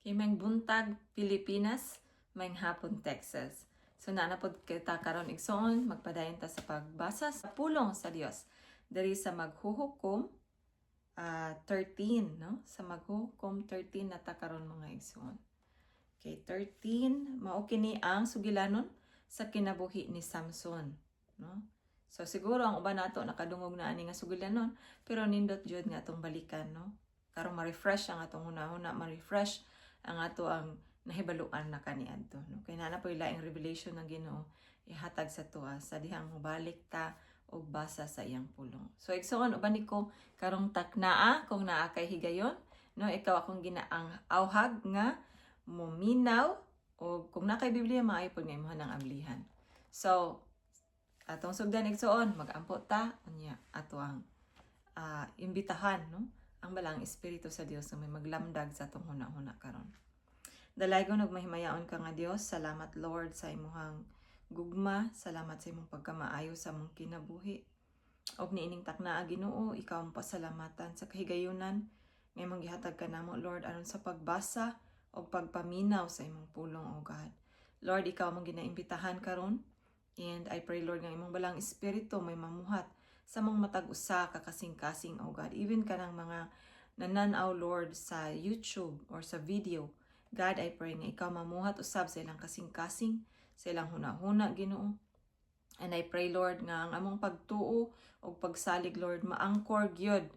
Kay maayong buntag, Pilipinas, maayong hapon, Texas. So naa na pod kita karon, igsoon, magpadayon ta sa pagbasa sa pulong sa Dios. Diri sa Maghuhukom 13, no? Sa Maghuhukom 13 na ta karon, mga igsoon. Okay, 13, mao kini ang sugilanon sa kinabuhi ni Samson, no? So siguro ang uban nato nakadungog na ani nga sugilanon, pero nindot jud nga atong balikan, no? Karon ma-refresh ang atong hunahuna, ma-refresh ang ato ang nahibaluan na kaniadto, no? Kay naa na po'y laing revelation ng Ginoo ihatag sa tuwa sa dihang mobalik ta og basa sa iyang pulong. So igsoon, uban niko karong taknaa kung naa kay higayon, no? Ikaw akong ginaang auhag nga mominaw o kung naa kay Biblia, maayo pud nga imong nang ablihan. So atong sugdan, igsoon, magampo ta, unya ato ang imbitahan, no, ang Balaang Espiritu sa Dios nga may maglamdag sa atong huna-huna karon. Dalaygon ug mahimayaon ka nga Dios, salamat, Lord, sa imuhang gugma, salamat sa imong pagkamaayo sa among kinabuhi. Og niining taknaa, Ginoo, ikaw ang pasalamatan sa kahigayunan nga imong gihatag kanamo, Lord, aron sa pagbasa og pagpaminaw sa imong pulong, O God. Lord, ikaw among ginaimbitahan karon and I pray, Lord, nga imong Balaang Espiritu may mamuhat sa among matag usa ka kasing-kasing, O God. Even kanang mga nananaw, Lord, sa YouTube or sa video. God, I pray nga ikaw mamuhat usab sa ilang kasing-kasing, sa ilang huna-huna, Ginoo. And I pray, Lord, nga ang among pagtuo ug pagsalig, Lord, maangkor gyud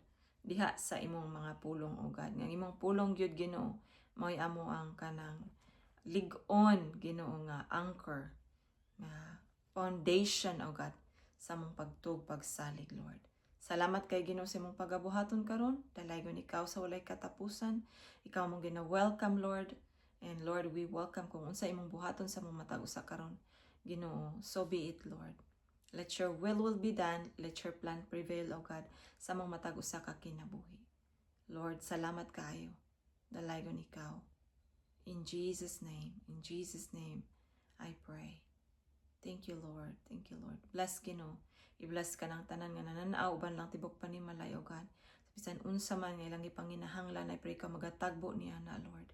diha sa imong mga pulong, O God. Nga ang imong pulong gyud, Ginoo, mao'y amo ang kanang lig-on, Ginoo, nga anchor, nga foundation, O God, sa among pagtuo, pagsalig, Lord. Salamat kay Ginoo sa imong pagabuhaton karon. Dalaygon ikaw sa walay katapusan. Ikaw among gina-welcome, Lord. And Lord, we welcome kung unsa imong buhaton sa among matag usa karon. Ginoo, so be it, Lord. Let your will be done. Let your plan prevail, O God, sa among matag usa ka kinabuhi. Lord, salamat kaayo. Dalaygon ikaw. In Jesus' name, I pray. Thank you, Lord. Thank you, Lord. Bless, Ginoo. I-bless ka ng tanan nga nananaw uban lang tibok panimalay, O God. Bisan unsa man nga ilang gipanginahanglan, I pray ka magatagbo niya na, Lord.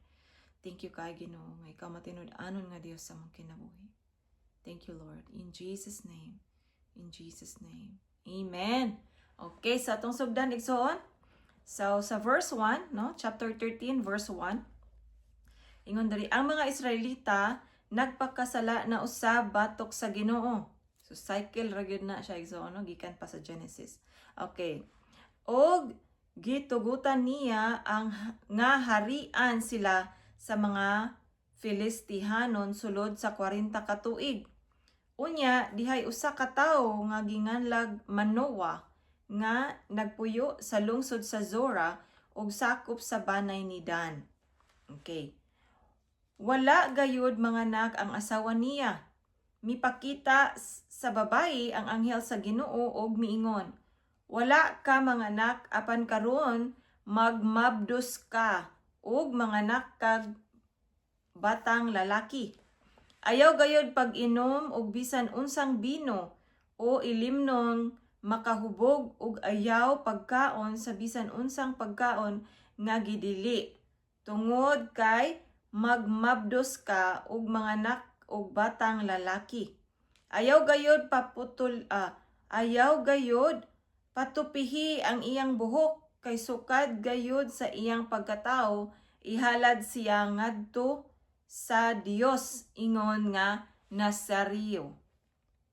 Thank you kay Ginoo nga ikaw matinud-anon nga Dios sa among kinabuhi. Thank you, Lord. In Jesus' name. In Jesus' name. Amen. Okay, sa atong sugdan, igsoon. So sa verse 1, no, chapter 13 verse 1. Ingon diri, ang mga Israelita nagpakasala na usab batok sa Ginoo. So cycle ra gyud na siya, igsoon, no, gikan pa sa Genesis. Okay. Og gitugutan niya ang nga harian sila sa mga Filistihanon sulod sa 40 ka tuig. Unya dihay usa ka tawo nga ginganlag Manoah nga nagpuyo sa lungsod sa Zora ug sakop sa banay ni Dan. Okay. Wala gayud manganak ang asawa niya. Mipakita sa babayi ang anghel sa Ginoo og miingon, "Wala ka manganak, apan karon magmabdos ka ug manganak kag batang lalaki. Ayaw gayud pag-inom og bisan unsang bino o ilimnong makahubog ug ayaw pagkaon sa bisan unsang pagkaon nga gidili tungod kay magmabdos ka ug manganak og batang lalaki. Ayaw gayud paputol ayaw gayud patupihi ang iyang buhok kay sukad gayud sa iyang pagkatao ihalad siya ngadto sa Dios ingon nga Nazario."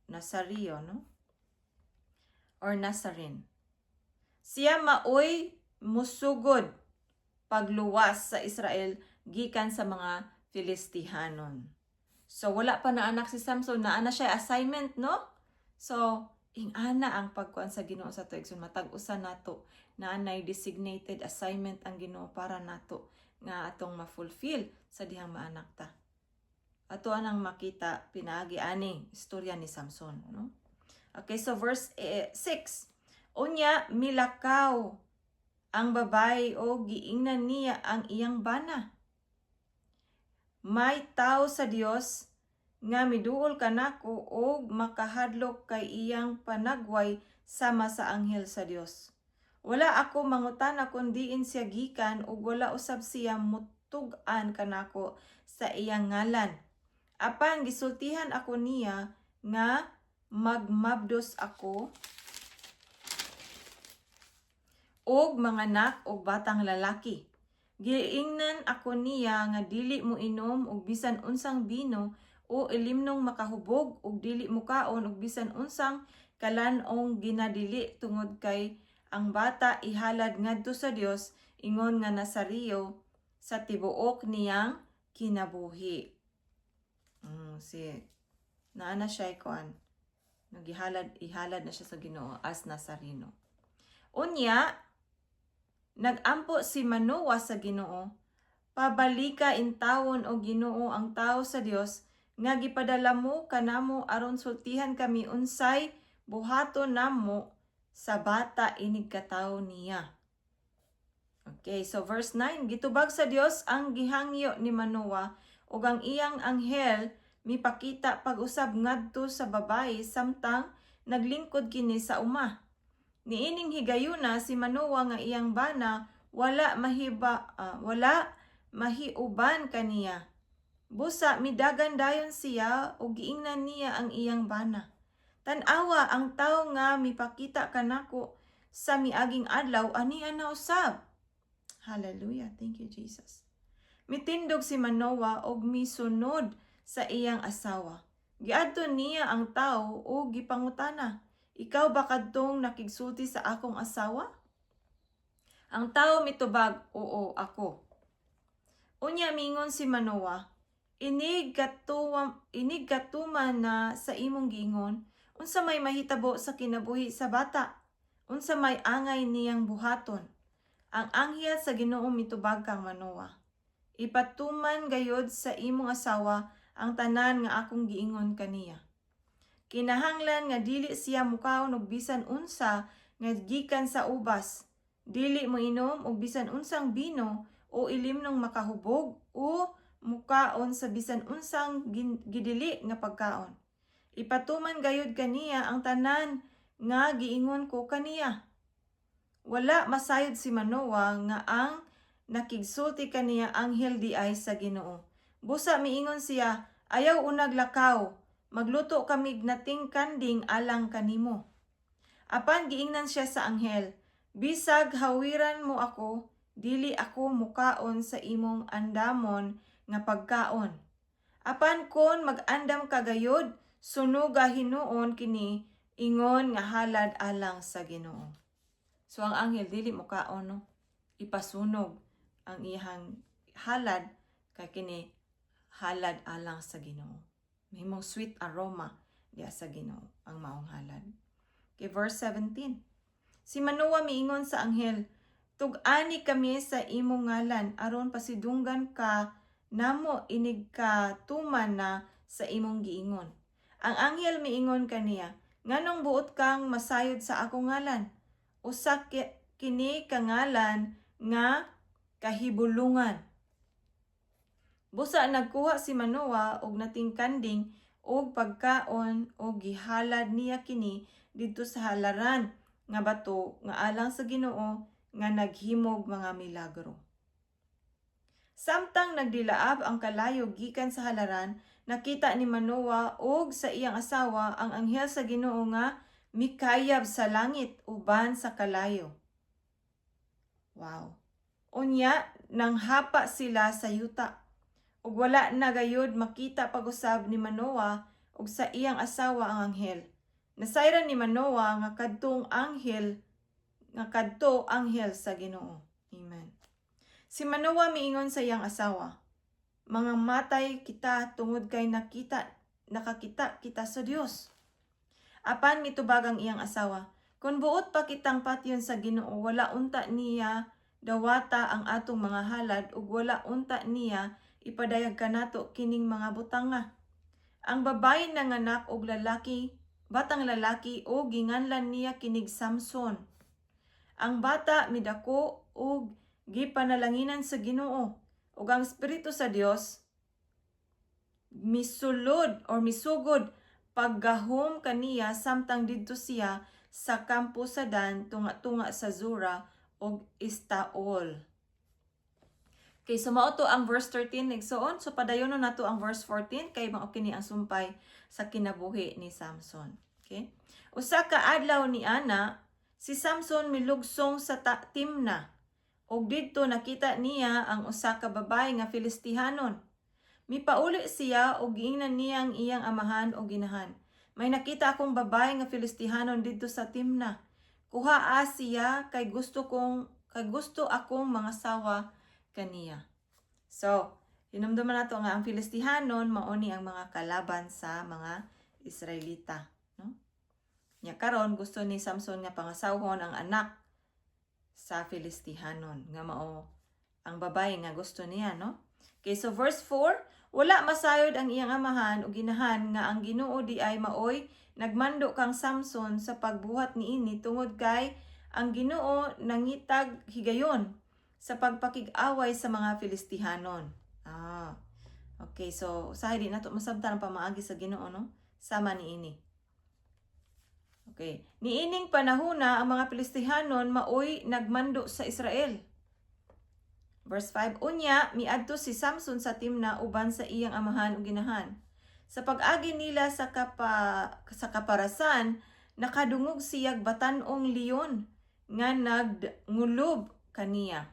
Nazario, no? Or Nazarene. "Siya maoy musugod pagluwas sa Israel gikan sa mga Filistihanon." So wala pa na anak si Samson, naa na siya assignment, no? So ing-ana ang pagkuan sa Ginoo sa tuig. So matag usa nato naa nay designated assignment ang Ginoo para nato nga atong ma-fulfill sa dihang maanak ta. Ato anang makita pinaagi aning istorya ni Samson, no? Okay, so verse 6. "Unya milakaw ang babae o giingnan niya ang iyang bana, 'May tawo sa Dios nga miduol kanako og makahadlok kay iyang panagway sama sa anghel sa Dios. Wala ako mangutana kon diin siya gikan ug wala usab siya tug-an kanako sa iyang ngalan. Apan gisultihan ako niya nga magmabdos ako og manganak og batang lalaki. Giingnan ako niya nga dili mo inom og bisan unsang bino o ilimnong makahubog ug dili mukaon og bisan unsang kalan-ong ginadili tungod kay ang bata ihalad ngadto sa Dios ingon nga Nasareo sa tibuok niyang kinabuhi. Si naa na siya kuan. Nagihalad, ihalad na siya sa Ginoo as Nazareno. Unya nagampo si Manoah sa Ginoo, "Pabalika intawon, o Ginoo, ang tao sa Dios nga gipadala mo kanamo aron sultihan kami unsay buhaton namo sa bata inig katawo niya." Okay, so verse 9, gitubag sa Dios ang gihangyo ni Manoah ug ang iyang anghel mipakita pag-usab ngadto sa babayi samtang naglingkod kini sa uma. Niining higayuna si Manoah nga iyang bana wala mahiuban kaniya. Busa midagan dayon siya ug giingnan niya ang iyang bana, "Tan-awa, ang tawo nga mipakita kanako sa miaging adlaw ania na usab." Hallelujah. Thank you, Jesus. Mitindog si Manoah og misunod sa iyang asawa. Giadto niya ang tawo ug gipangutana, "Ikaw ba kadtong nakigsulti sa akong asawa?" Ang tawo mitubag, "Oo, ako." Unya mingon si Manoah, "Inig katuman na sa imong giingon, unsa may mahitabo sa kinabuhi sa bata? Unsa may angay niyang buhaton?" Ang anghel sa Ginoo mitubag kang Manoah, "Ipatuman gayod sa imong asawa ang tanan nga akong giingon kaniya. Kinahanglan nga dili siya mukaon og bisan unsa nga gikan sa ubas, dili moinom og bisan unsang bino o ilimnong makahubog o mukaon sa bisan unsang gidili nga pagkaon. Ipatuman gayud kaniya ang tanan nga giingon ko kaniya." Wala masayod si Manoah nga ang nakigsulti kaniya anghel diay sa Ginoo. Busa miingon siya, "Ayaw unag lakaw, magluto kamig nating kanding alang kanimo." Apan giingnan siya sa anghel, "Bisag hawiran mo ako, dili ako mukaon sa imong andamon nga pagkaon. Apan kon mag-andam ka gayud, sunuga hinuon kini ingon nga halad alang sa Ginoo." So ang anghel dili mukaon, no. Ipasunog ang iyang halad kay kini halad alang sa Ginoo. Mahimong sweet aroma diya sa Ginoo ang maong halad. Okay, verse 17. Si Manoah miingon sa anghel, "Tug-ani kami sa imong ngalan aron pasidunggan ka namo inig ka tuman na sa imong giingon." Ang anghel miingon kaniya, "Nganong buot kang masayod sa akong ngalan? Usa kini ka ngalan nga kahibulungan." Busa nagkuha si Manoah og nating kanding og pagkaon og gihalad niya kini didto sa halaran nga bato nga alang sa Ginoo nga naghimog mga milagro. Samtang nagdilaab ang kalayo gikan sa halaran, nakita ni Manoah og sa iyang asawa ang anghel sa Ginoo nga mikayab sa langit uban sa kalayo. Wow. Unya nanghapa sila sa yuta. Ug wala na gayud makita pag-usab ni Manoah ug sa iyang asawa ang anghel. Nasayran ni Manoah nga kadto anghel sa Ginoo. Amen. Si Manoah miingon sa iyang asawa, "Mga matay kita tungod kay nakakita kita sa Dios." Apan mitubag ang iyang asawa, "Kung buot pa kitang patyon sa Ginoo, wala unta niya dawata ang atong mga halad ug wala unta niya ipadayag kanato kining mga butanga." Ang babayi nanganak og batang lalaki ug ginganlan niya kinig Samson. Ang bata midako ug gipanalanginan sa Ginoo, ug ang espiritu sa Dios misulod or misugod paggahom kaniya samtang didto siya sa kampo sa Dan tunga-tunga sa Zora ug Estaol. Okay, so mao to ang verse 13, igsoon. So padayonon nato ang verse 14 kay mao kini ang sumpay sa kinabuhi ni Samson. Okay? Usa ka adlaw ni ana, si Samson milugsong sa Timna. Ug didto nakita niya ang usa ka babae nga Filistihanon. Mipauli siya ug giingnan niya ang iyang amahan ug inahan. "May nakita akong babae nga Filistihanon didto sa Timna. Kuhaa siya kay gusto akong mangasawa kaniya." So, hinumduman nato nga ang Filistihanon mao ni ang mga kalaban sa mga Israelita, no? Nya karon gusto ni Samson nga pangasawhon ang anak sa Filistihanon nga mao ang babae nga gusto niya, no? Okay, so verse 4, wala masayod ang iyang amahan ug inahan nga ang Ginoo diay maoy nagmando kang Samson sa pagbuhat niini tungod kay ang Ginoo nangitag higayon sa pagpakig-away sa mga Filistihanon. Ah. Okay, so usahay di nato masabtan ang pamaagi sa Ginoo, no? Sama niini. Okay. Niining panahona ang mga Filistihanon maoy nagmando sa Israel. Verse 5, unya miadto si Samson sa Timna uban sa iyang amahan ug inahan. Sa pag-agi nila sa kaparasan, nakadungog siyag batan-ong leon nga nagngulub kaniya.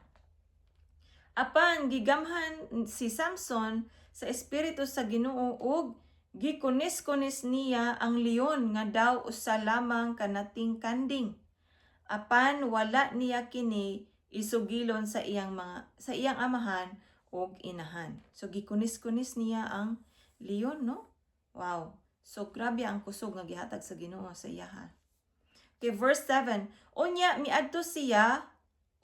Apan gigamhan si Samson sa espiritu sa Ginoo ug gikunis-kunis niya ang leon nga daw usa lamang ka nating kanding. Apan wala niya kini isugilon sa iyang amahan ug inahan. So gikunis-kunis niya ang leon, no? Wow. So grabe ang kusog nga gihatag sa Ginoo sa iyaha. Okay, verse 7. Unya miadto siya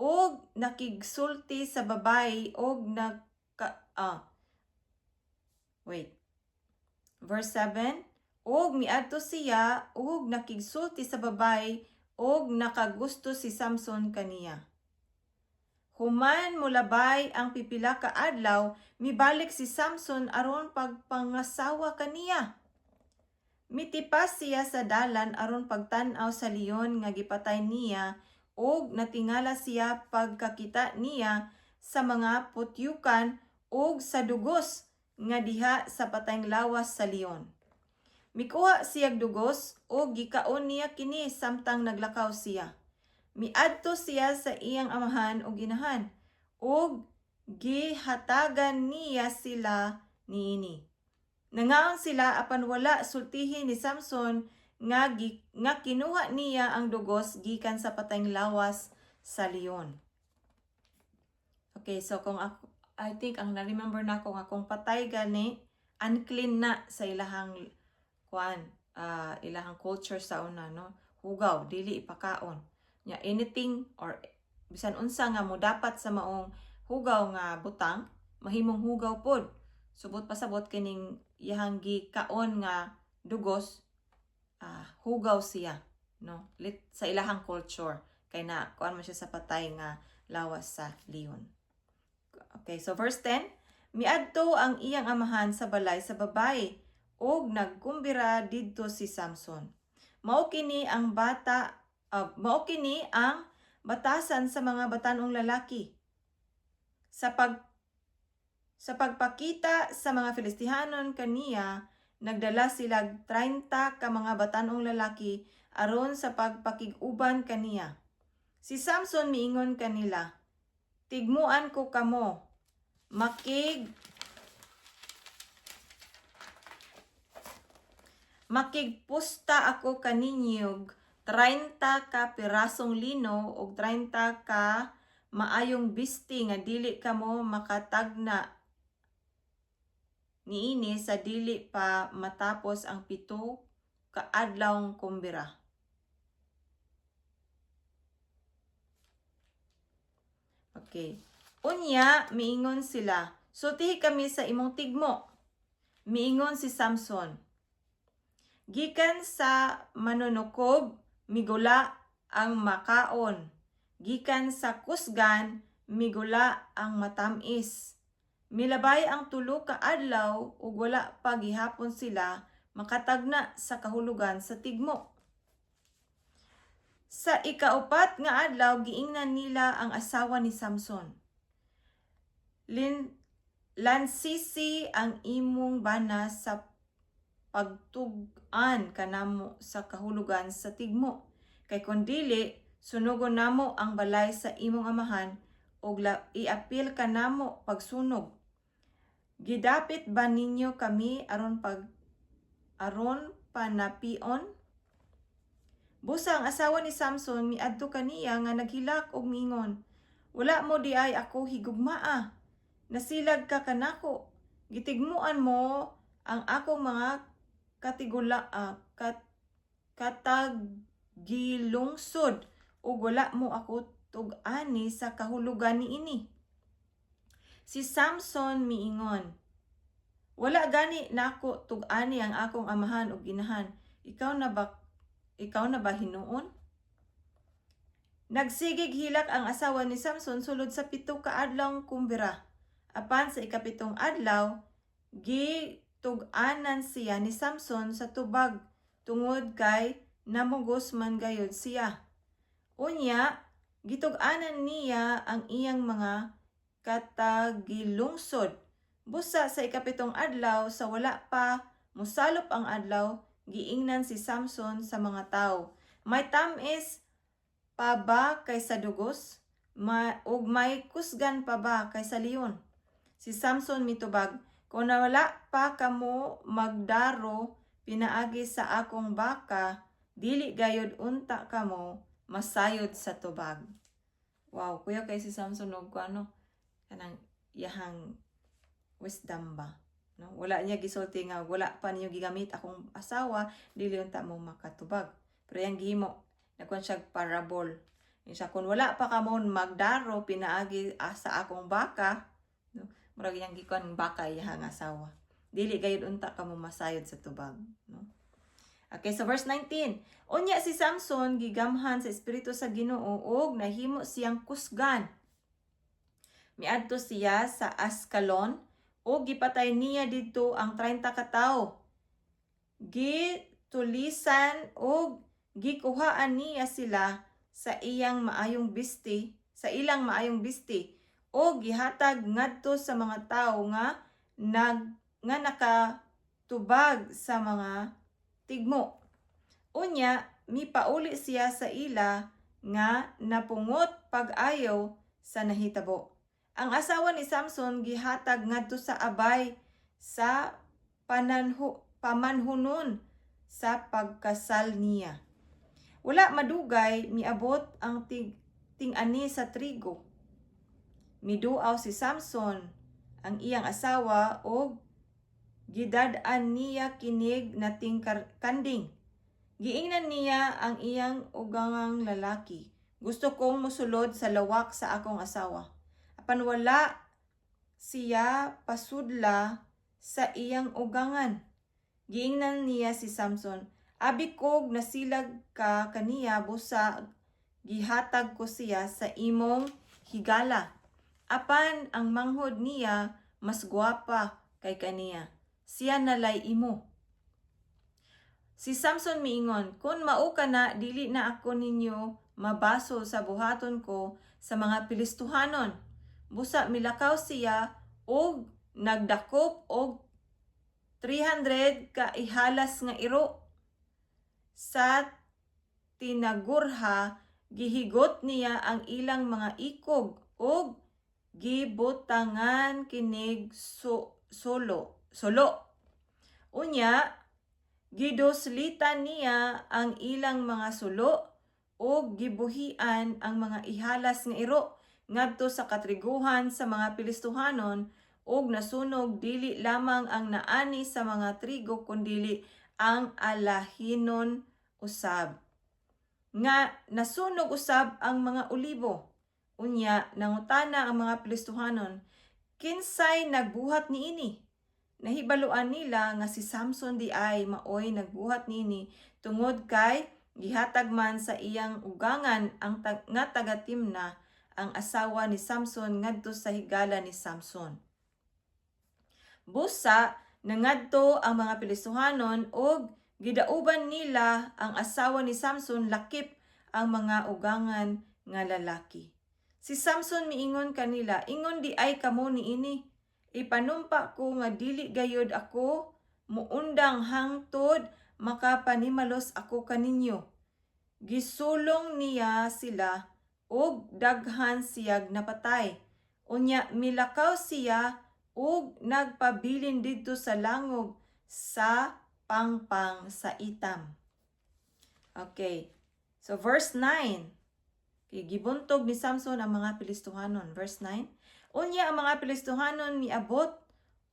og nakigsulti sa babae og nagka wait. Verse 7. Og miadto siya og nakigsulti sa babae og nakagusto si Samson kaniya. Human molabay ang pipila ka adlaw, mibalik si Samson aron pagpangasawa kaniya. Mitipas siya sa dalan aron pagtan-aw sa leon nga gipatay niya ug natingala siya pagkakita niya sa mga putyukan ug sa dugos nga diha sa patayng lawas sa leon. Mikuha siyag dugos ug gikaon niya kini samtang naglakaw siya. Miadto siya sa iyang amahan ug inahan ug gihatagan niya sila niini. Nangaon sila, apan wala sultihi ni Samson nga kinuha niya ang dugos gikan sa patayng lawas sa leon. Okay, so kung ako, I think ang na-remember na ako nga kung patay gani, unclean na sa ilahang kuan, ilahang culture sa una, no? Hugaw, dili ipakaon. Nya anything or bisan unsa nga mo dapat sa maong hugaw nga butang, mahimong hugaw pod. Subot pasabot kining iyahang gikaon nga dugos, hugaw siya, no? Lit sa ilahang culture kay na kuan man siya sa patay nga lawas sa leon. Okay, so verse 10, miadto ang iyang amahan sa balay sa babae ug nagkumbira didto si Samson. Mao kini ang batasan sa mga batanong lalaki. Sa pagpakita sa mga Filistihanon kaniya, nagdala sila 30 ka mga batanong lalaki aron sa pagpakig-uban kaniya. Si Samson miingon kanila, "Tigmuan ko kamo, makigpusta ako kaninyog 30 ka pirasong lino ug 30 ka maayong bisti nga dili kamo makatagna niini sa dili pa matapos ang 7 ka adlawng kumbira." Okay. Unya, miingon sila, "Sultihi kami sa imong tigmo." Miingon si Samson, "Gikan sa manunukob, migula ang makaon. Gikan sa kusgan, migula ang matamis." Milabay ang 3 ka adlaw ug wala pa gihapon sila makatagna sa kahulugan sa tigmo. Sa ikaupat nga adlaw, giingnan nila ang asawa ni Samson. Lansisi ang imong bana sa pagtug-an kanamo sa kahulugan sa tigmo. Kay kon dili, sunugon namo ang balay sa imong amahan ug iapil kanamo pagsunog. Gidapit ba ninyo kami aron panapion?" Busa ang asawa ni Samson miadto kaniya nga naghilak og miingon, "Wala mo diay ako higugmaa. Nasilag ka kanako. Gitigmuan mo ang akong mga katagilungsod ug wala mo ako tug-ani sa kahulugan niini." Si Samson miingon, "Wala gani nako tug-ani ang akong amahan ug inahan. Ikaw na ba hinuon?" Nagsigig hilak ang asawa ni Samson sulod sa 7 ka adlawng kumbira. Apan sa ikapitong adlaw, gitug-anan siya ni Samson sa tubag tungod kay namugos man gayud siya. Unya, gitug-anan niya ang iyang mga katagilungsod. Busa sa ikapitong adlaw, sa wala pa mosalop ang adlaw, giingnan si Samson sa mga tawo, "May tamis pa ba kaysa dugos? Ug may kusgan pa ba kaysa leon?" Si Samson mitubag, "Kung nawala pa kamo magdaro pinaagi sa akong baka, dili gayud unta kamo masayod sa tubag." Wow, kuya, kay si Samson og ano kanang iyahang wisdom ba? No? Wala niya gisulti nga wala pa niyo gigamit akong asawa, dili unta mo makatubag. Pero yang gihimo, nagkuan siya parable. Yung siya, kung wala pa kamo magdaro pinaagi sa akong baka, no? Murag iyang gikuan baka iyang asawa. Dili gayud unta kamo masayod sa tubag, no? Okay, so verse 19. Unya si Samson gigamhan sa espiritu sa Ginoo ug nahimo siyang kusgan. Miadto siya sa Ascalon ug gipatay niya didto ang 30 ka tawo. Gitulisan ug gikuhaan niya sila sa iyang maayong bisti, sa ilang maayong bisti ug gihatag ngadto sa mga tawo nga nakatubag sa mga tigmo. Unya mipauli siya sa ila nga napungot pag-ayo sa nahitabo. Ang asawa ni Samson gihatag ngadto sa abay sa pamanhunon sa pagkasal niya. Wala madugay, miabot ang ting-ani sa trigo. Miduaw si Samson ang iyang asawa og gidad-an niya kinig nating kanding. Giingnan niya ang iyang ugangang lalaki, "Gusto kong musulod sa lawak sa akong asawa." Apan wala siya pasudla sa iyang ugangan. Giingnan niya si Samson, "Abi kog nasilag ka kaniya, busa gihatag ko siya sa imong higala. Apan ang manghod niya mas gwapa kay kaniya. Siya nalay imo." Si Samson miingon, "Kung mao kana, dili na ako ninyo mabasol sa buhaton ko sa mga Pilistuhanon." Busa milakaw siya og nagdakop og 300 ka ihalas nga iro. Sa tinagurha, gihigot niya ang ilang mga ikog ug gibutangan kinig solo. Unya, giduslitan niya ang ilang mga sulo ug gibuhian ang mga ihalas nga iro ngadto sa katriguhan sa mga Pilistuhanon ug nasunog dili lamang ang naani sa mga trigo kundili ang alahinon usab. Nga nasunog usab ang mga olibo. Unya nangutana ang mga Pilistuhanon, "Kinsay nagbuhat niini?" Nahibaluan nila nga si Samson diay maoy nagbuhat niini tungod kay gihatag man sa iyang ugangan ang nga taga Timna ang asawa ni Samson ngadto sa higala ni Samson. Busa nangadto ang mga Pilistuhanon ug gidauban nila ang asawa ni Samson lakip ang mga ugangan nga lalaki. Si Samson miingon kanila, "Ingon diay kamo niini. Ipanumpa ko nga dili gayod ako muundang hangtod makapanimalos ako kaninyo." Gisulong niya sila ug daghan siyag napatay. Unya milakaw siya ug nagpabilin didto sa langob sa pangpang sa Itam. Okay. So verse 9. Okay, gibuntog ni Samson ang mga Filistohanon. Verse 9. Unya ang mga Filistohanon miabot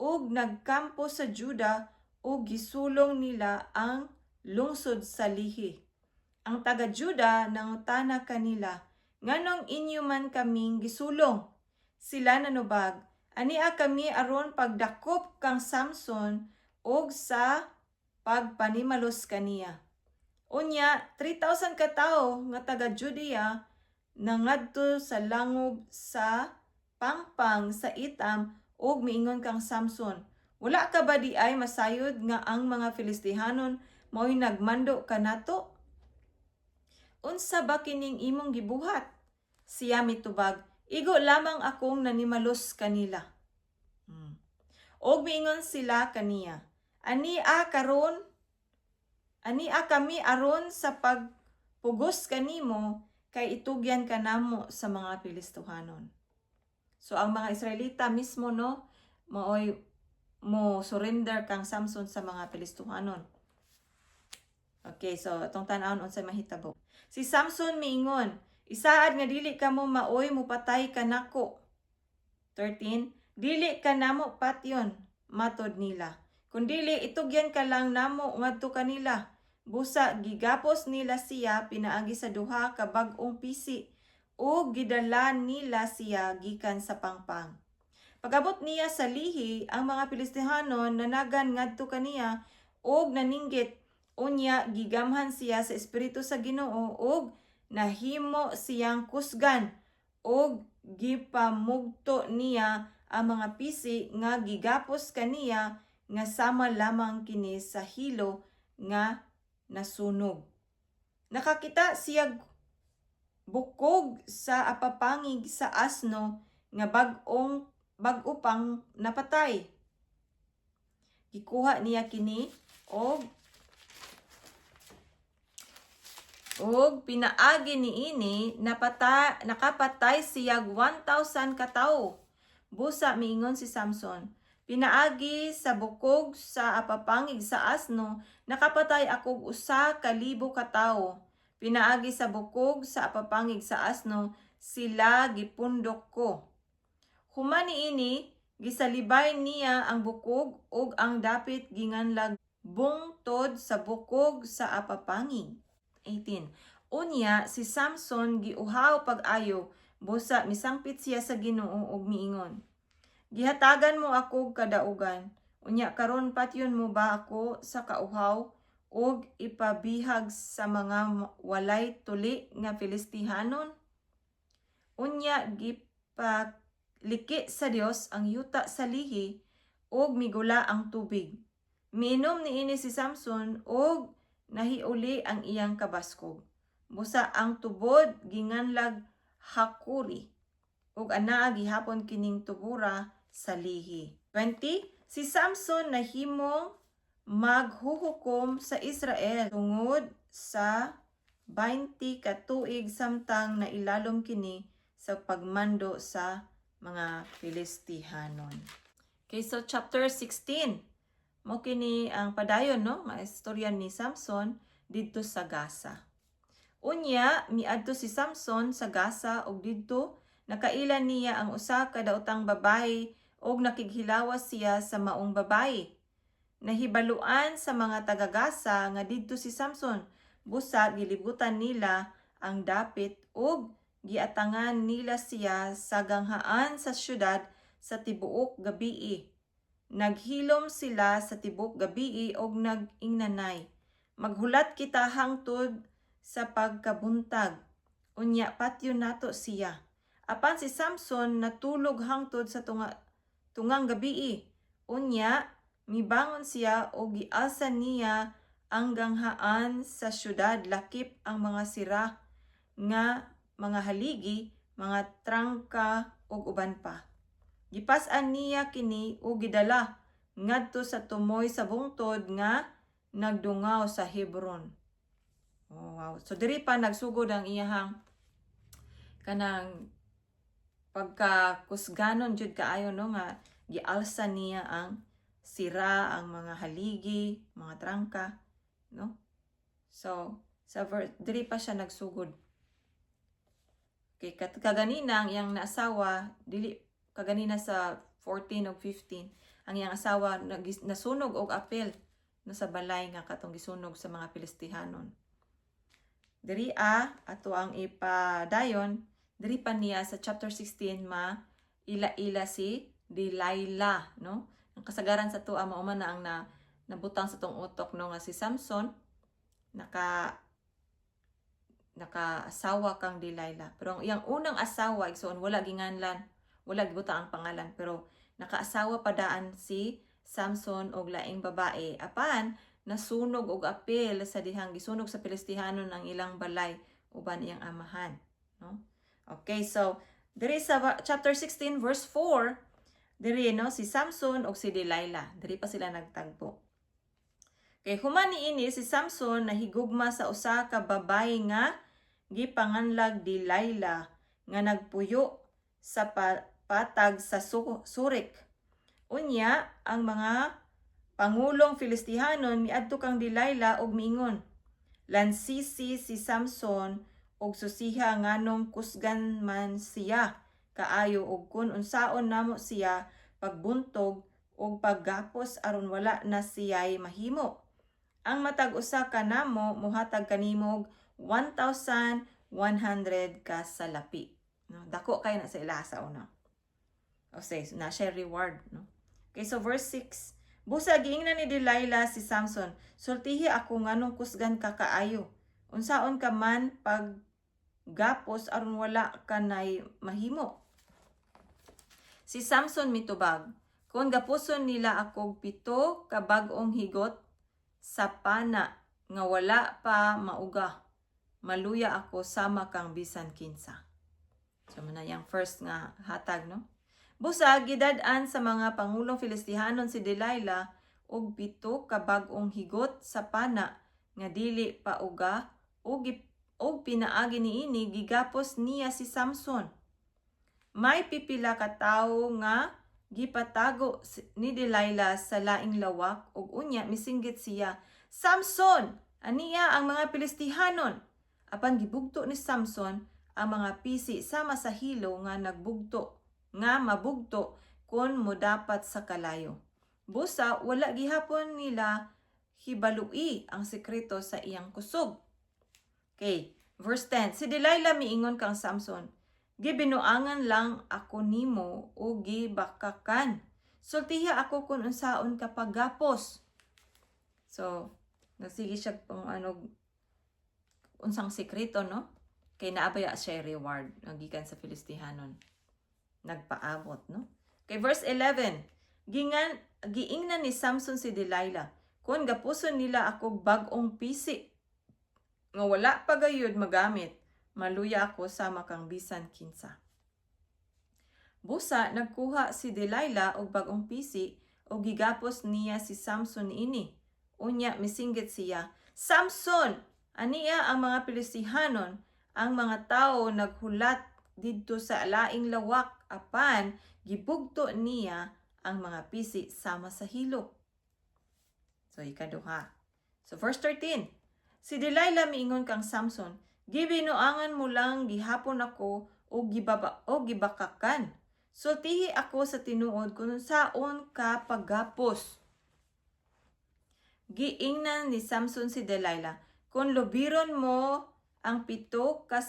ug nagkampo sa Juda ug gisulong nila ang lungsod sa Lehi. Ang taga Juda nangutana kanila, "Nganong inyo man kaming gisulong?" Sila nanubag, "Ania kami aron pagdakop kang Samson ug sa pagpanimalos kaniya." Unya, 3,000 ka tawo nga taga Judea nangadto sa langob sa pangpang sa Itam ug miingon kang Samson, "Wala ka ba diay masayod nga ang mga Filistihanon mao'y nagmando kanato? Unsa ba kining imong gibuhat?" Siya mitubag, "Igo lamang akong nanimalos kanila." Og miingon sila kaniya, "Ania karon, ania kami aron sa pagpugos kanimo kay itugyan ka namo sa mga Filistohanon." So ang mga Israelita mismo, no, maoy mo surrender kang Samson sa mga Filistohanon. Okay, so atong tan-awon unsay mahitabo. Si Samson miingon, "Isaad nga dili kamo maoy mupatay kanako." 13. "Dili ka namo patyon," matod nila. "Kun dili, itugyan ka lang namo ngadto kanila." Busa gigapos nila siya pinaagi sa duha ka bag-ong pisi ug gidala nila siya gikan sa pangpang. Pag-abot niya sa Lehi, ang mga Filistihanon nanagan ngadto kaniya ug naninggit. Unya gigamhan siya sa espiritu sa Ginoo ug nahimo siyang kusgan ug gipamugto niya ang mga pisi nga gigapos kaniya nga sama lamang kini sa hilo nga nasunog. Nakakita siya bukog sa apapangig sa asno nga bag-ong bag-o pang napatay. Gikuha niya kini og pinaagi niini nakapatay siya 1,000 ka tawo. Busa miingon si Samson, "Pinaagi sa bukog sa apapangig sa asno, nakapatay akog 1,000 ka tawo. Pinaagi sa bukog sa apapangig sa asno, sila gipundok ko." Human niini, gisalibay niya ang bukog ug ang dapit ginganlag Bungtod sa Bukog sa Apapangig. 18. Unya si Samson giuhaw pag-ayo, busa misangpit siya sa Ginoo ug miingon, "Gihatagan mo ako kadaugan, unya karon patyon mo ba ako sa kauhaw ug ipabihag sa mga walay tuli nga Filistihanon?" Unya gipaliki sa Dios ang yuta sa Lehi ug migula ang tubig. Miinom niini si Samson ug nahiuli ang iyang kabaskog. Busa ang tubod ginganlag Hakuri ug anaa gihapon kining tubora sa Lehi. 20. Si Samson nahimong maghuhukom sa Israel tungod sa 20 ka tuig samtang nailalom kini sa pagmando sa mga Filistihanon. Okay, so chapter 16. Mao kini ang padayon, no, nga istorya ni Samson didto sa Gaza. Unya miadto si Samson sa Gaza ug didto nakaila niya ang usa ka daotang babayi ug nakighilawas siya sa maong babayi. Nahibaluan sa mga taga Gaza nga didto si Samson, busa gilibutan nila ang dapit ug giatangan nila siya sa ganghaan sa syudad sa tibuok gabii. Naghilom sila sa tibuok gabii ug nag-ingnanay, "Maghulat kita hangtod sa pagkabuntag. Unya patyon nato siya." Apan si Samson natulog hangtod sa tungang gabii. Unya mibangon siya ug gialsa niya ang ganghaan sa syudad lakip ang mga sira nga mga haligi. mga trangka ug uban pa. Gipas-an niya kini ug gidala ngadto sa tumoy sa bungtod nga nagdungaw sa Hebron. Oh, wow. So diri pa nagsugod ang iyahang kanang pagka kusganon jud kaayo, no, nga gialsa niya ang sira, ang mga haligi, mga trangka, no? So sa diri pa siya nagsugod. Okay, kaganina ang iyang naasawa, dili kaganina sa 14 o 15, ang iyang asawa nasunog og apil, no, sa balay nga katong gisunog sa mga Filistihanon. Diri a ato ang ipadayon, diri pa niya sa chapter 16 ma ila-ila si Delilah, no? Ang kasagaran sa tuwa, mao man na ang nabutang sa tong utok, no, nga si Samson naka-asawa kang Delilah. Pero ang iyang unang asawa, igsoon, wala ginganlan, wala gibutang ang pangalan, pero nakaasawa pa daan si Samson og laing babae. Apan nasunog og apil sa dihang gisunog sa Filistihanon ang ilang balay uban iyang amahan, no? Okay, so diri sa chapter 16 verse 4, diri, no, si Samson og si Delilah, diri pa sila nagtagpo. Kay human niini, si Samson nahigugma sa usa ka babaye nga gipanganlag Delilah nga nagpuyo sa patag sa Surik. Unya ang mga pangulong Filistihanon miadto kang Delilah og miingon, "Lansisi si Samson og susiha nganong kusgan man siya kaayo og kun unsaon namo siya pagbuntog og paggapos aron wala na siya'y mahimo. Ang matag usa kanamo mohatag kanimo og 1,100 ka salapi." No, dako kay na sa ila sa una. O say, na siya reward, no? Okay, so verse 6. Busa giingnan ni Delilah si Samson, "Sultihi ako nganong kusgan ka kaayo. Unsaon ka man pag gapos aron wala ka nay mahimo?" Si Samson mitubag, "Kung gapuson nila akog 7 ka bag-ong higot sa pana nga wala pa mauga, maluya ako sama kang bisan kinsa." So mao na yang first nga hatag, no? Busa gidad-an sa mga pangulong Filistihanon si Delilah og 7 ka bag-ong higot sa pana nga dili pa uga og pinaagi niini gigapos niya si Samson. May pipila ka tawo nga gipatago ni Delilah sa laing lawak ug unya misinggit siya, "Samson, aniya ang mga Filistihanon!" Apan gibugto ni Samson ang mga pisi sama sa hilo nga nagbugto nga mabugto kon modapat sa kalayo. Busa wala gihapon nila hibalui ang sekreto sa iyang kusog. Okay, verse 10. Si Delilah miingon kang Samson, "Gibinuangan lang ako nimo o gibakakan. Sultiha ako kung unsaon ka paggapos." So, nagsige siya kung ano unsang sekreto, no? Kay naa baya siya reward gikan sa Filistihanon. Nagpaabot, no? Kay verse 11. Giingnan ni Samson si Delilah, "Kung gapuson nila ako bag-ong pisi nga wala pa gayud magamit, maluya ako sama kang bisan kinsa." Busa nagkuha si Delilah og bag-ong pisi ug gigapos niya si Samson ini. Unya misinggit siya, "Samson, aniya ang mga Filistihanon!" Ang mga tawo naghulat didto sa laing lawak, apan gibugto niya ang mga pisi sama sa hilo. So ikaduha. So verse 13. Si Delilah miingon kang Samson, "Gibinuangan mo lang gihapon ako og gibaba o gibakakan. Sultihi ako sa tinuod kung saon ka paggapos." Giingnan ni Samson si Delilah, "Kung lubiron mo ang 7 ka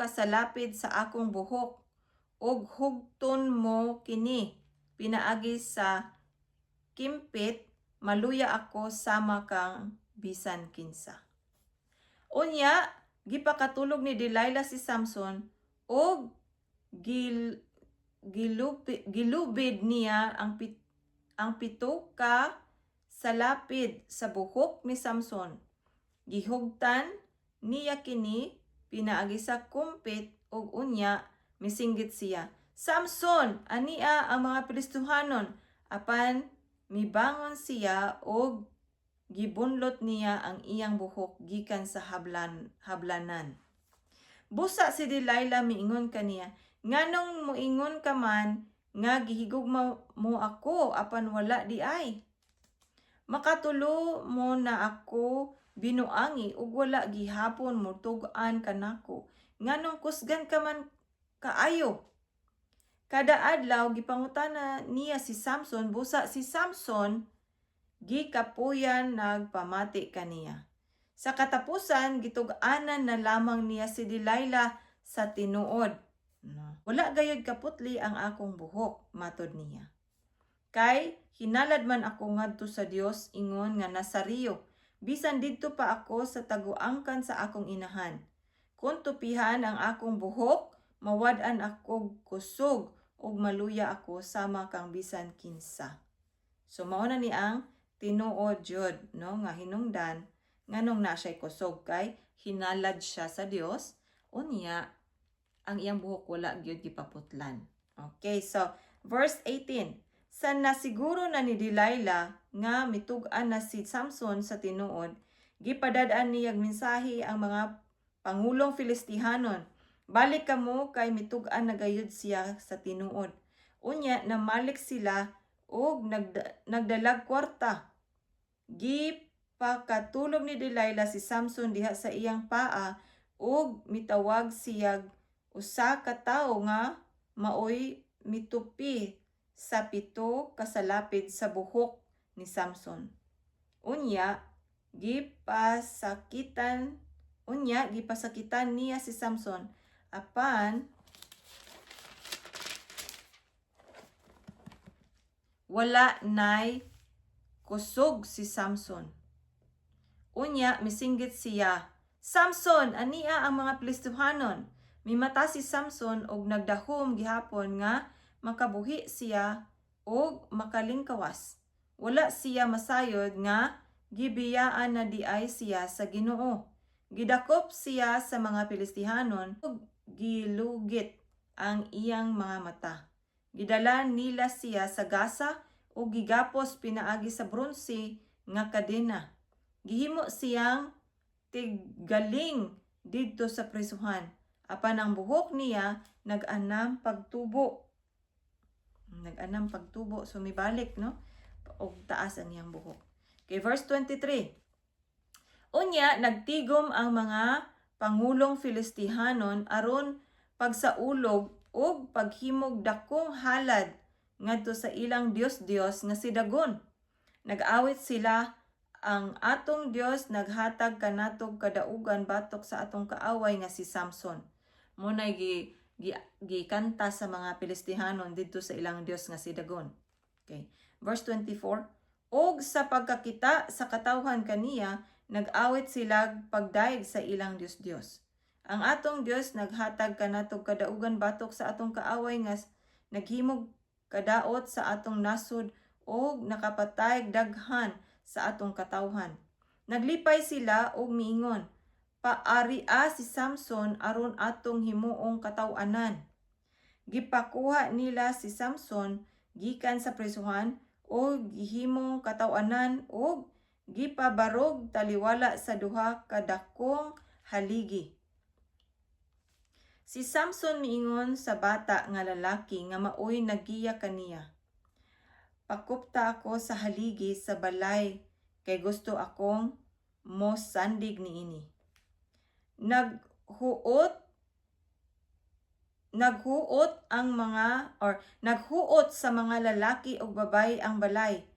salapid sa akong buhok ug hugton mo kini pinaagi sa kimpit, maluya ako sama kang bisan kinsa." Unya gipakatulog ni Delilah si Samson ug gilubid niya ang 7 ka salapid sa buhok ni Samson. Gihugtan niya kini pinaagi sa kumpit. Ug unya misinggit siya, "Samson, ania ang mga Filistohanon." Apan mibangon siya og gibunlot niya ang iyang buhok gikan sa hablanan. Busa si Delilah miingon kaniya, "Nganong moingon ka man nga gihigugma mo ako apan wala diay? Makatulo mo na ako binuangi ug wala gihapon mo tug-an kanako. Nganong kusgan ka man kaayo?" Kada adlaw gipangutana niya si Samson, busa si Samson gikapuyan nagpamati kaniya. Sa katapusan, gitug-anan na lamang niya si Delilah sa tinuod. No. "Wala gayud kaputli ang akong buhok," matod niya. "Kay hinalad man ako ngadto sa Dios ingon nga Nasareo, bisan didto pa ako sa taguangkan sa akong inahan. Kung tupihan ang akong buhok, mawad-an ako kusog ug maluya ako sama kang bisan kinsa." So mao na ni ang tinuod jud, no, nga hinungdan nganong na siya kusog, kay hinalad siya sa Dios, unya ang iyang buhok wala gyud gipaputlan. Okay, so verse 18. Sa nasiguro na ni Delilah nga mitug-an na si Samson sa tinuod, gipadad-an niya mensahe ang mga pangulong Filistihanon. "Balik kamo kay mitug-an na gayud siya sa tinuod." Unya namalik sila og nagdalag kwarta. Gipakatulog ni Delilah si Samson diha sa iyang paa ug mitawag siya usa ka tawo nga maoy mitupi sa 7 ka salapid sa buhok ni Samson. Unya gipasakitan niya si Samson apan wala nay kusog si Samson. Unya misinggit siya, "Samson, ania ang mga Filistohanon." Mimata si Samson og nagdahom gihapon nga makabuhi siya og makalingkawas. Wala siya masayod nga gibiyaan na diay siya sa Ginoo. Gidakop siya sa mga Filistihanon ug gilugit ang iyang mga mata. Gidala nila siya sa Gaza ug gigapos pinaagi sa bronse nga kadena. Gihimo siyang tiggaling didto sa prisuhan. Apan ang buhok niya nag-anam pagtubo. Nag-anam pagtubo. So mibalik, no? Og taas ang iyang buhok. Okay, verse 23. Unya nagtigom ang mga pangulong Filistihanon aron pagsaulog ug paghimog dakong halad ngadto sa ilang Dios-Dios nga si Dagon. Nag-awit sila, "Ang atong Dios naghatag kanatog kadaugan batok sa atong kaaway nga si Samson." Mao nay gi gikanta sa mga Filistihanon didto sa ilang Dios nga si Dagon. Okay. Verse 24. Og sa pagkakita sa katawhan kaniya, nag-awit sila pagdayeg sa ilang Dios-Dios. "Ang atong Dios naghatag kanatog kadaugan batok sa atong kaaway nga naghimog kadaot sa atong nasod og nakapatay daghan sa atong katawhan." Naglipay sila og miingon, "Paaria si Samson aron atong himuong kataw-anan." Gipakuha nila si Samson gikan sa prisuhan og gihimong kataw-anan ug gipabarog taliwala sa duha ka dakong haligi. Si Samson miingon sa bata nga lalaki nga maoy nagiya kaniya, "Pakupta ako sa haligi sa balay kay gusto akong mosandig niini." Naghuot ang mga or naghuot sa mga lalaki ug babayi ang balay.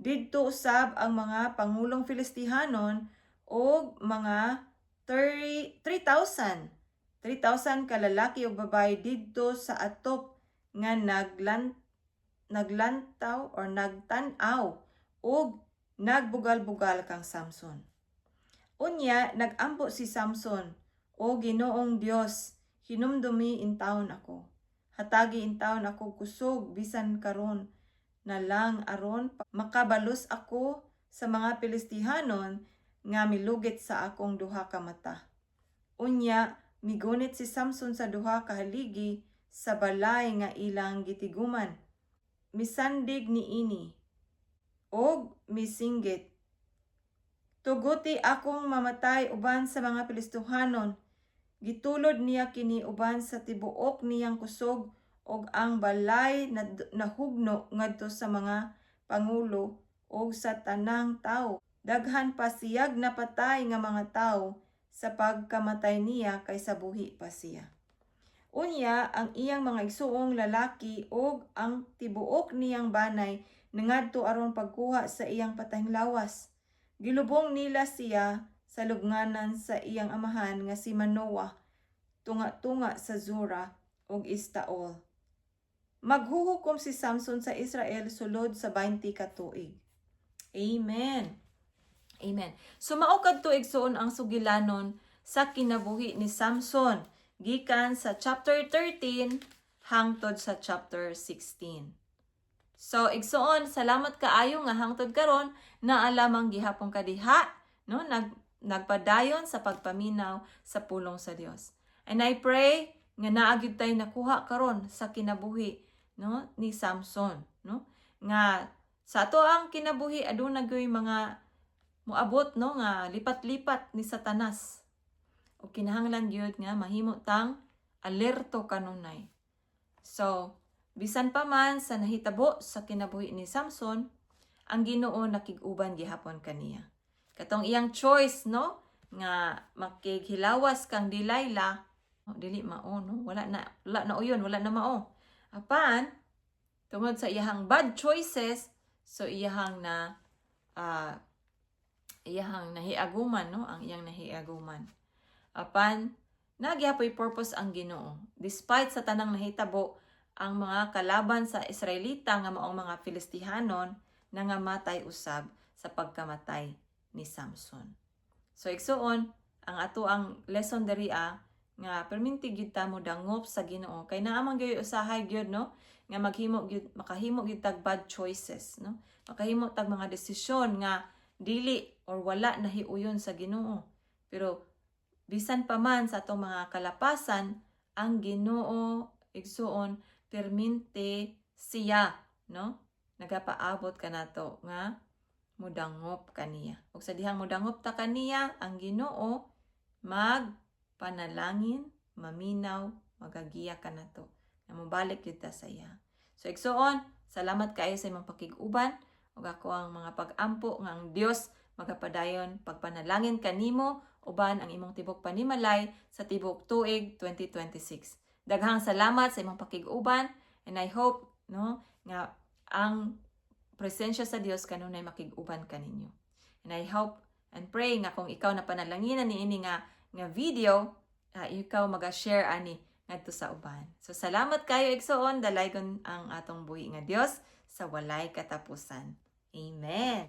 Didto usab ang mga pangulong Filistihanon ug mga 30 3,000 3,000 ka lalaki ug babayi didto sa atop nga naglantaw or nagtan-aw ug nagbugal-bugal kang Samson. Unya nagampo si Samson, "O Ginoong Dios, hinumdumi intawon ako. Hatagi intawon ako kusog bisan karon na lang aron makabalos ako sa mga Filistihanon nga milugit sa akong duha ka mata." Unya Migunit si Samson sa duha ka haligi sa balay nga ilang gitiguman. Misandig niini og misinggit, "Tuguti akong mamatay uban sa mga Filistohanon." Gitulod niya kini uban sa tibuok niyang kusog ug ang balay nahugno ngadto sa mga pangulo ug sa tanang tawo. Daghan pa siyag napatay nga mga tawo sa pagkamatay niya kaysa buhi pa siya. Unya ang iyang mga igsuong lalaki ug ang tibuok niyang banay nangadto aron pagkuha sa iyang patahing lawas. Gilubong nila siya sa lubnganan sa iyang amahan nga si Manoah, tunga-tunga sa Zora ug Estaol. Maghuhukom si Samson sa Israel sulod sa 20 ka tuig. Amen. Amen. So mao kadto, igsuon, ang sugilanon sa kinabuhi ni Samson gikan sa chapter 13 hangtod sa chapter 16. So igsuon, salamat kaayo nga hangtod karon naa lamang gihapon ka diha, no, nagpadayon sa pagpaminaw sa pulong sa Dios. And I pray nga naa gyud tay nakuha karon sa kinabuhi, no, ni Samson, no? Nga sa ato ang kinabuhi, aduna gyoy mga moabot, no, nga lipat-lipat ni Satanas. O kinahanglan gyud nga mahimo tang alerto kanunay. So, bisan pa man sa nahitabo sa kinabuhi ni Samson, ang Ginoo nakig-uban gihapon kaniya. Katong iyang choice, no, nga makighilawas kang Delilah, oh, dili mao, no, wala na uyon, wala na mao. Apan tungod sa iyahang bad choices, so iyahang nahiaguman, no, ang iyang nahiaguman. Apan naa gihapoy purpose ang Ginoo. Despite sa tanang nahitabo, ang mga kalaban sa Israelita nga maong mga Filistihanon nangamatay usab sa pagkamatay ni Samson. So igsuon, ang ato ang lesson diri nga perminti gyud ta mo dangop sa Ginoo kay naa man gyud usahay gyud, no, nga maghimo gyud, makahimo gyud tag bad choices, no, makahimo tag mga desisyon nga dili or wala nahiuyon sa Ginoo. Pero bisan pa man sa atong mga kalapasan, ang Ginoo, igsuon, perminte siya, no, nagapaabot kanato nga mudangop kaniya. Ug sa dihang mudangop ta kaniya, ang Ginoo magpanalangin, maminaw, magagiya kanato. Nga mobalik gyud ta sa iya. So igsuon, salamat kaayo sa imong pakig-uban ug ako ang mga pag-ampo nga ang Dios magapadayon pagpanalangin kanimo uban ang imong tibok panimalay sa tibok tuig 2026. Daghang salamat sa imong pakig-uban and I hope, no, nga ang presensya sa Dios kanunay makig-uban kaninyo. And I hope and pray nga kung ikaw na panalanginan ni ini nga video, ikaw maga-share ani ngadto sa uban. So salamat kayo, igsuon, dalaygon ang atong buhi nga Dios sa walay katapusan. Amen.